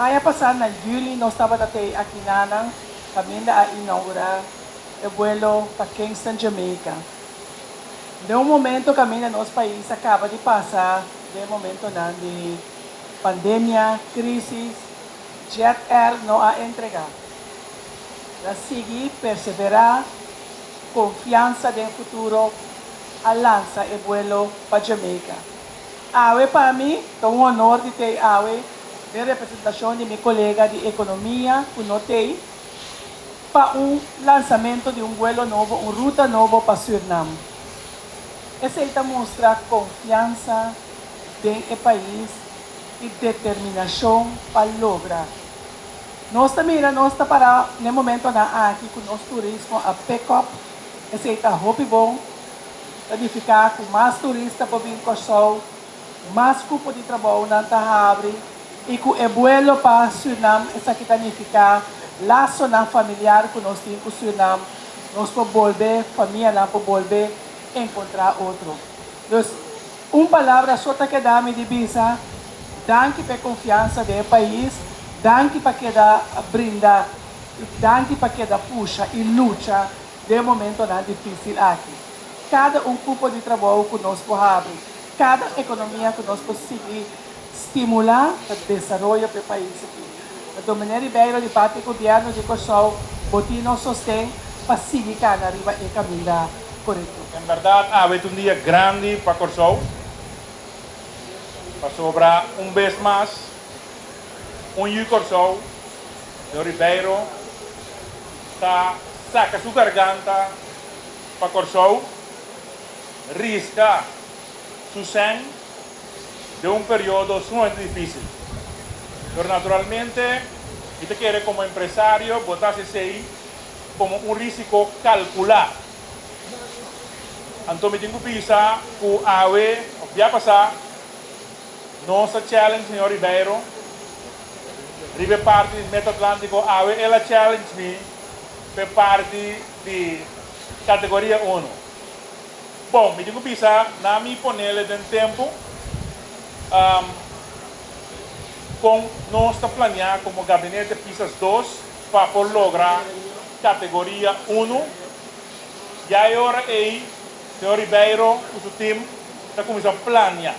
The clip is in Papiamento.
Aña pasá na yüli nos tabata tei akinanan kaminda a inougurá e buelo pa Kingston, Jamaica. Den un momento kaminda nos pais a kaba di pasa den momentonan di pandemia, krísis, Jet Air no a entregá. El a sigui perseverá, konfiansa den futuro a lansa e buelo pa Jamaica. Awe pa mi ta un honor di tei awe den representashon di mi kolega di ekonomia ku no tei pa un lansamento di un buelo nobo, un ruta nobo pa Sürnam. Esei ta mustra konfiansa den e pais i determinashon pa logra. Nos ta mira nos ta para n'e momentonan aki ku nos turismo a pick up, esei ta hopi bon. Ta nifiká ku mas turista por bin Kòrsou, mas kupo di trabounan ta habri i ku e buelo pa Sürnam esaki ta nifiká lasonan familiar ku nos tin ku Sürnam, nos por bolbe, famianan por bolbe enkontrá otro. Dus, un palabra so ta keda mi di bisa, danki pa e konfiansa den e pais, danki pa keda brinda i danki pa keda pusha i lucha Den e momentonan difísil aki, kada un kupo di trabou ku nos por habri, kada ekonomia ku nos por sigui stimulá ta desaroyo pa e pais aki. Anto Meneer Ribeiro di parti e gobièrnu di Kòrsou bo tin nos sosten pa sigui kana riba e kaminda korekto. En bèrdat awe ta un dia grandi pa Kòrsou, pasobra un bes mas un yu Kòrsou, señor Ribeiro, Ta saka su garganta pa Kòrsou, riska su sèn den un periodo sumamente difísil. Pero naturalmente mi ta kere komo empresario bo ta hasi esei komo un risiko kalkulá. Anto mi tin ku bisa ku awe òf bia pasá nos a challenge señor Ribeiro. Riba e parti di Meta Atlantico awe el a challenge mi p'e parti di categoria uno. Bon, mi tin cu bisa na mi ponele den tempo con nos ta planea como Gabinete Pisas dos pa por logra categoria uno. Ya e ora ey señor Ribeiro cu su team ta cuminsa planea.